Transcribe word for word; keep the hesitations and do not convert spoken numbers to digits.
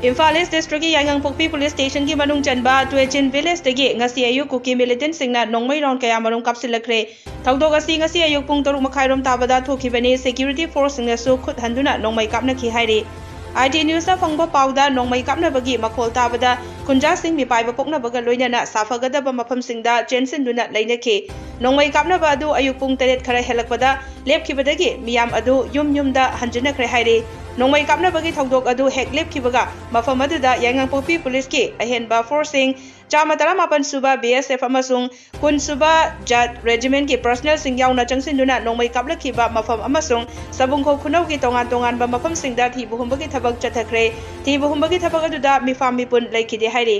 ꯏꯝꯐꯥꯜ ꯏꯁ ꯗꯤꯁꯇ꯭ꯔꯤꯛꯀꯤ ꯌꯥꯏꯉꯪꯄꯣꯛꯄꯤ ꯄꯨꯂꯤꯁ ꯁ꯭ꯇꯦꯁꯟꯒꯤ ꯃꯅꯨꯡ ꯆꯟꯕ ꯇꯨꯌꯦꯆꯤꯟ ꯚꯤꯂꯦꯖꯇꯒꯤ ꯉꯁꯤ ꯑꯌꯨꯛ ꯀꯨꯀꯤ ꯃꯤꯂꯤꯇꯦꯟꯠꯁꯤꯡꯅ ꯅꯣꯡꯃꯩ ꯔꯥꯎꯟ ꯀꯌꯥꯃꯔꯨꯝ ꯀꯥꯞꯁꯤꯜꯂꯛꯈ꯭ꯔꯦ꯫ ꯊꯧꯗꯣꯛ ꯑꯁꯤ ꯉꯁꯤ ꯑꯌꯨꯛ ꯄꯨꯡ ꯇꯔꯨꯛ ꯃꯈꯥꯏꯔꯣꯝ ꯇꯥꯕꯗ ꯊꯣꯛꯈꯤꯕꯅꯤ꯫ ꯁꯦꯀ꯭ꯌꯨꯔꯤꯇꯤ ꯐꯣꯔꯁꯁꯤꯡꯅꯁꯨ ꯈꯨꯠ ꯍꯟꯗꯨꯅ ꯅꯣꯡꯃꯩ ꯀꯥꯞꯅꯈꯤ ꯍꯥꯏꯔꯤ꯫ ꯑꯥꯏ ꯇꯤ ꯅ꯭ꯌꯨꯁꯅ ꯐꯪꯕ ꯄꯥꯎꯗ ꯅꯣꯡꯃꯩ ꯀꯥꯞꯅꯕꯒꯤ ꯃꯈꯣꯜ ꯇꯥꯕꯗ ꯈꯨꯟꯖꯥꯁꯤꯡ ꯃꯤꯄꯥꯏꯕ ꯄꯣꯛꯅꯕꯒ ꯂꯣꯏꯅꯅ ꯁꯥꯐꯒꯗꯕ ꯃꯐꯝꯁꯤꯡꯗ ꯆꯦꯟꯁꯤꯟꯗꯨꯅ ꯂꯩꯅꯈꯤ꯫ ꯅꯣꯡꯃꯩ ꯀꯥꯞꯅꯕ ꯑꯗꯨ ꯑꯌꯨꯛ ꯄꯨꯡ ꯇꯔꯦꯠ ꯈꯔ ꯍꯦꯜꯂꯛꯄꯗ ꯂꯦꯞꯈꯤꯕꯗꯒꯤ ꯃꯤꯌꯥꯝ ꯑꯗꯨ ꯌꯨꯝ ꯌꯨꯝꯗ ꯍꯟꯖꯤꯟꯅꯈ꯭ꯔꯦ ꯍꯥꯏꯔꯤ꯫ ꯅꯣꯡꯃꯩ ꯀꯥꯞꯅꯕꯒꯤ ꯊꯧꯗꯣꯛ ꯑꯗꯨ ꯍꯦꯛ ꯂꯦꯞꯈꯤꯕꯒ ꯃꯐꯝ ꯑꯗꯨꯗ ꯌꯥꯏꯉꯪꯄꯣꯛꯄꯤ ꯄꯨꯂꯤꯁꯀꯤ ꯑꯍꯦꯟꯕ ꯐꯣꯔꯁꯁꯤꯡ, ꯆꯥꯝꯃ ꯇꯔꯥꯃꯥꯄꯟ ꯁꯨꯕ ꯕꯤ ꯑꯦꯁ ꯑꯦꯐ ꯑꯃꯁꯨꯡ ꯀꯨꯟ ꯁꯨꯕ ꯖꯥꯠ ꯔꯦꯖꯤꯃꯦꯟꯠꯀꯤ ꯄꯔꯁꯅꯦꯜꯁꯤꯡ ꯌꯥꯎꯅ ꯆꯪꯁꯤꯟꯗꯨꯅ ꯅꯣꯡꯃꯩ ꯀꯥꯞꯂꯛꯈꯤꯕ ꯃꯐꯝ ꯑꯃꯁꯨꯡ ꯁꯕꯨꯡꯈꯣꯛ ꯈꯨꯅꯧꯒꯤ ꯇꯣꯉꯥꯟ ꯇꯣꯉꯥꯟꯕ ꯃꯐꯝꯁꯤꯡꯗ ꯊꯤꯕ ꯍꯨꯝꯕꯒꯤ ꯊꯕꯛ ꯆꯠꯊꯈ꯭ꯔꯦ꯫ ꯊꯤꯕ ꯍꯨꯝꯕꯒꯤ ꯊꯕꯛ ꯑꯗꯨꯗ ꯃꯤꯐꯥ ꯃꯤꯄꯨꯟ ꯂꯩꯈꯤꯗꯦ ꯍꯥꯏꯔꯤ꯫